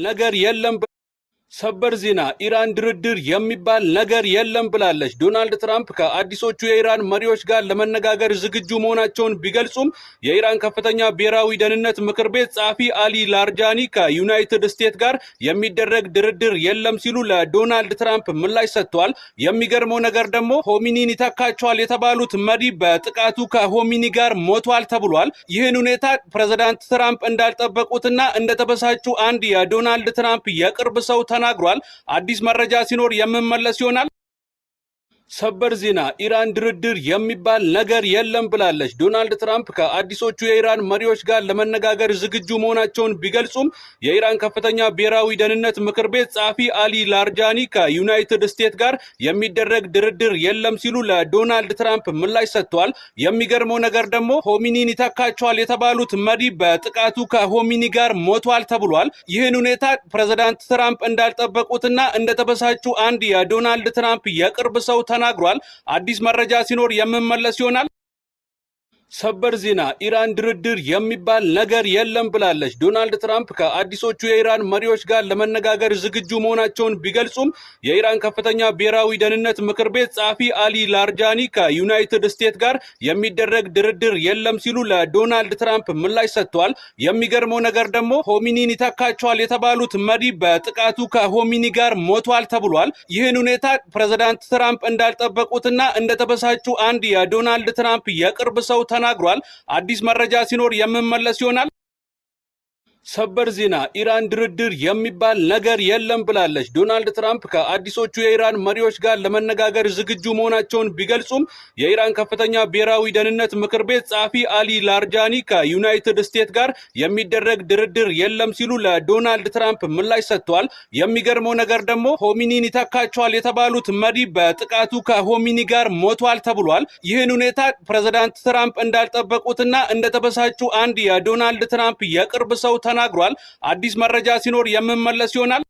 ነገር የለም። ሰበር ዜና፣ ኢራን ድርድር የሚባል ነገር የለም ብላለች። ዶናልድ ትራምፕ ከአዲሶቹ የኢራን መሪዎች ጋር ለመነጋገር ዝግጁ መሆናቸውን ቢገልጹም የኢራን ከፍተኛ ብሔራዊ ደህንነት ምክር ቤት ጸሐፊ አሊ ላርጃኒ ከዩናይትድ ስቴትስ ጋር የሚደረግ ድርድር የለም ሲሉ ለዶናልድ ትራምፕ ምላሽ ሰጥተዋል። የሚገርመው ነገር ደግሞ ሆሚኒን ይተካቸዋል የተባሉት መሪ በጥቃቱ ከሆሚኒ ጋር ሞቷል ተብሏል። ይህን ሁኔታ ፕሬዚዳንት ትራምፕ እንዳልጠበቁትና እንደተበሳጩ አንድ የዶናልድ ትራምፕ የቅርብ ሰው ተናግሯል። አዲስ መረጃ ሲኖር የምመለስ ይሆናል። ሰበር ዜና፣ ኢራን ድርድር የሚባል ነገር የለም ብላለች። ዶናልድ ትራምፕ ከአዲሶቹ የኢራን መሪዎች ጋር ለመነጋገር ዝግጁ መሆናቸውን ቢገልጹም የኢራን ከፍተኛ ብሔራዊ ደህንነት ምክር ቤት ጸሐፊ አሊ ላርጃኒ ከዩናይትድ ስቴትስ ጋር የሚደረግ ድርድር የለም ሲሉ ለዶናልድ ትራምፕ ምላሽ ሰጥተዋል። የሚገርመው ነገር ደግሞ ሆሚኒን ይተካቸዋል የተባሉት መሪ በጥቃቱ ከሆሚኒ ጋር ሞቷል ተብሏል። ይህን ሁኔታ ፕሬዚዳንት ትራምፕ እንዳልጠበቁትና እንደተበሳጩ አንድ የዶናልድ ትራምፕ የቅርብ ሰው ተናግሯል። አዲስ መረጃ ሲኖር የምመለስ ይሆናል። ሰበር ዜና፣ ኢራን ድርድር የሚባል ነገር የለም ብላለች። ዶናልድ ትራምፕ ከአዲሶቹ የኢራን መሪዎች ጋር ለመነጋገር ዝግጁ መሆናቸውን ቢገልጹም የኢራን ከፍተኛ ብሔራዊ ደህንነት ምክር ቤት ጸሐፊ አሊ ላርጃኒ ከዩናይትድ ስቴትስ ጋር የሚደረግ ድርድር የለም ሲሉ ለዶናልድ ትራምፕ ምላሽ ሰጥተዋል። የሚገርመው ነገር ደግሞ ሆሚኒን ይተካቸዋል የተባሉት መሪ በጥቃቱ ከሆሚኒ ጋር ሞቷል ተብሏል። ይህን ሁኔታ ፕሬዚዳንት ትራምፕ እንዳልጠበቁትና እንደተበሳጩ አንድ የዶናልድ ትራምፕ የቅርብ ሰው ተናግሯል። አዲስ መረጃ ሲኖር የምመለስ ይሆናል። ሰበር ዜና፣ ኢራን ድርድር የሚባል ነገር የለም ብላለች። ዶናልድ ትራምፕ ከአዲሶቹ የኢራን መሪዎች ጋር ለመነጋገር ዝግጁ መሆናቸውን ቢገልጹም የኢራን ከፍተኛ ብሔራዊ ደህንነት ምክር ቤት ጸሐፊ አሊ ላርጃኒ ከዩናይትድ ስቴትስ ጋር የሚደረግ ድርድር የለም ሲሉ ለዶናልድ ትራምፕ ምላሽ ሰጥተዋል። የሚገርመው ነገር ደግሞ ሆሚኒን ይተካቸዋል የተባሉት መሪ በጥቃቱ ከሆሚኒ ጋር ሞቷል ተብሏል። ይህን ሁኔታ ፕሬዚዳንት ትራምፕ እንዳልጠበቁትና እንደተበሳጩ አንድ የዶናልድ ትራምፕ የቅርብ ሰው ተናግሯል። አዲስ መረጃ ሲኖር የምመለስ ይሆናል።